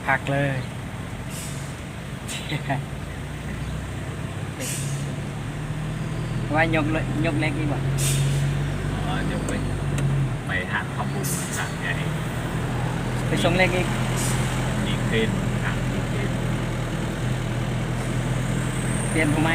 ຄັກເລີຍ. ວ່າຍົກເລີ- ຍົກເຫຼັກອີກບໍ່? ອໍ ຍົກເຫຼັກ ໄປຮ້ານເຂົ້າປຸງຮ້ານໃຫຍ່ ໄປສົ່ງເຫຼັກອີກ ມີເຄຣນ ຮ້ານມີເຄຣນ ປ່ຽນຜູ້ໃໝ່.